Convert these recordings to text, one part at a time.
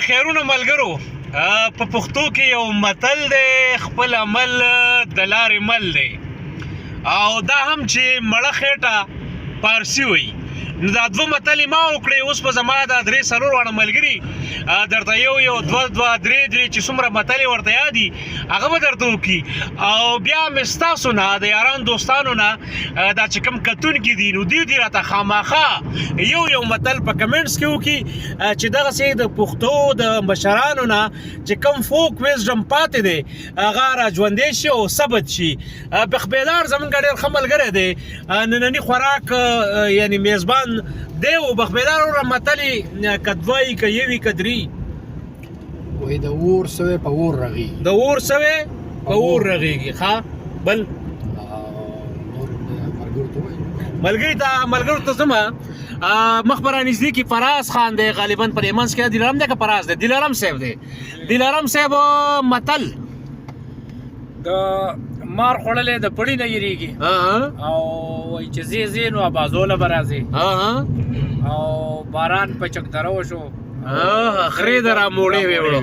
خیرونه ملګرو، په پښتو کې یو متل دی، خپل عمل د لارې مل دی، او دا هم چې مړه خېټه پارسي وایي. نو دا دوه متلې ما وکړې، اوس به زما دا درې څلور واړه ملګري درته یو یو، دوه دوه، درې درې، چې څومره متلې ورته یادي هغه به درته وکړي. او بیا مې ستاسو نه، د یاران دوستانو نه، دا چې کوم کتونکي دي، نو دوی دې راته خامخا یو یو متل په کمنټس کې وکړي، چې دغسې د پښتو د مشرانو نه چې کوم فوک ویزډم پاتې دی هغه را ژوندی شي او ثبت شي. بخبیدار زمونږ ډېر ښه ملګری دی، ننني خوراک یعنی میزبان دی. او بخبیدار وروره، متلې که دوه وي، که یو وي، که درې. وای د اور سوی په اور رغیږي. د اور سوی په اور رغیږي. ښه، بل؟ نور ملګرو ته وایي. ملګری ته، ملګرو ته زما مخ پر نږدې کې فراز خان دی، غالبا په دې منځ کې دلارم دی که فراز دی؟ دلارم صاحب دی. دلارم صاحب، متل. د مار خوړلې د پړی نه یریږي. او وای چې زی زی نو ابازوله به راځي. او باران په چکدره وشو. خرې د را موړې وې وړو.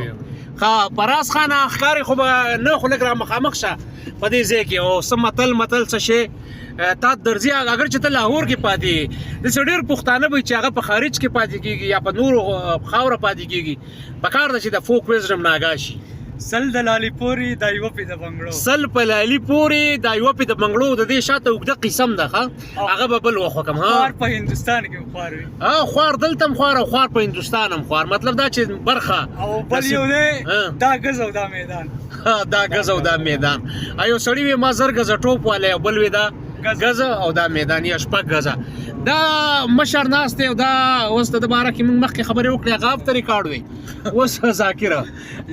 ښه، فراز خان، ښکاري خو به نه، خو لږ را مخامخ شه په دې ځای کې، او څه متل متل څه شی تا درځي، اگر چې ته لاهور کې پاتې یې. داسې ډېر پښتانه به چې هغه په خارج کې پاتې کېږي یا په نورو خاوره پاتې کېږي، پکار ده چې د فوک ویزډم ناګاه شي. 100 د لالي پوري دا یو په د بنگړو. 100 په لالي پورې دا یو په د بنگړو. د دې شاته اوږده قسم ده، ښه، هغه به بل وخت وکم. ها. خوار په هندستان کې خوار وي. ها، خوار دلته هم خوار او خوار په هندستان هم خوار، مطلب دا چې برخه او بل یو دی، دا ګز او دا میدان. دا ګز او دا میدان. ایو سړی وی ما 1000 ګزه ټوپ والے، او بل وی دا ګز او دا میدان یا 6 ګزه. دا مشر ناست دی، او دا اوس د باره کې موږ مخکې خبرې وکړې، هغه اف ته ریکارډ وي. اوس ذاکر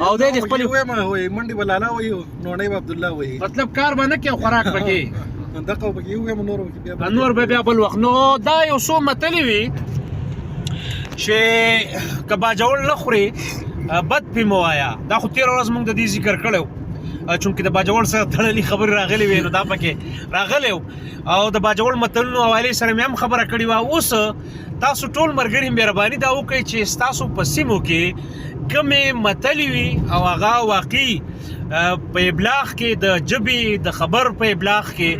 او د خپل وایم، وای منډي بلالا وای، نوڼې عبد الله وای. مطلب کار باندې کې خوراک پکې. دغه پکې وایم، نور پکې بیا. نور به بیا بل وخت. نو دا یو څو متلې وي چې که باجوړ نه خوري بد پې مه وایه. دا خو تېره ورځ موږ د دې ذکر کړی و، چونکې د باجوړ سره تړلې خبرې راغلې وې، نو دا پکې راغلی و، او د باجوړ متلونو حوالې سره مې هم خبره کړې وه. اوس تاسو ټول ملګري مهرباني دا وکړئ چې ستاسو په سیمو کې کومې متلې وي او هغه واقعي په ابلاغ کې، د ژبې د خبر په ابلاغ کې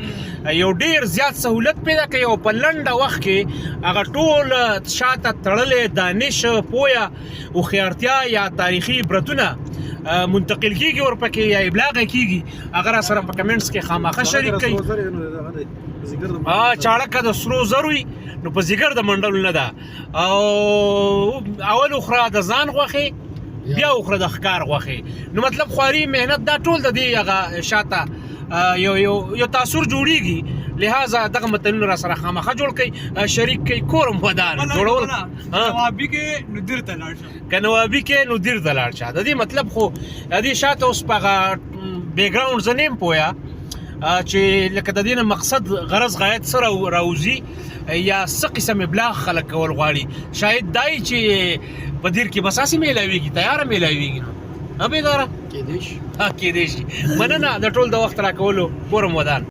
یو ډیر زیات سهولت پیدا کوي، او په لنډه وخت کې هغه ټول شاته تړلې دانش، پوهه، هوښیارتیا یا تاریخي عبرتونه منتقل کیږي ورپکې یا ابلاغ کیږي، هغه را سره په کمنټس کې خامخا شریک کړئ. چاړه که د سرو زرو وي نو په ځیګر د منډلو نه ده. او اول وخوره د ځان غوښې، بیا وخوره د ښکار غوښې. نو مطلب خواري، مهنت، دا ټول د دې هغه شاته یو یو یو تاثر جوړیږي. لہذا دغه متلونه را سره خامخا جوړ کړئ، شریک کړئ. کورم ودان جوړول. نوابي کې نو دیر ته لاړ شه. که نوابي کې نو دیر ته لاړ شه. د دې مطلب خو د دې شاته اوس په هغه بیکګراوند زه نه یم پوهه چې لکه د دې نه مقصد، غرض، غایت سره راوځي یا څه قسم ابلاغ خلک کول غواړي. شاید دای چې په دیر کې بس هسې میلاویږي، تیاره میلاویږي، نو نه بیداره کېدای شي. کېدای شي. مننه د ټول د وخت راکولو. کورم ودان.